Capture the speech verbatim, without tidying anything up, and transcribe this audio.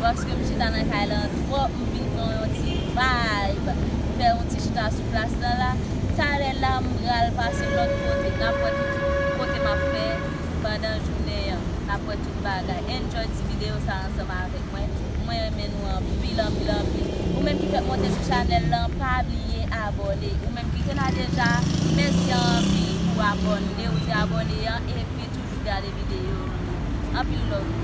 Paske m chita nan kay lan twòp, m vin pran yon ti vibe, fè yon ti chita sou plas lan la. Talè la, m pral pase lòt kote, n ap wè tout kote m ap fè pandan jounen an. N ap wè tout bagay. Enjoy ti videyo sa ansanm avèk mwen. Mwen renmen nou anpil, anpil, anpil. Ou menm ki fèk monte sou chanèl lan, pa bliye abòne. Ou menm ki te la deja, mèsi anpil pou abòne ou te abòne an, epi toujou gade videyo nou. Anpil love.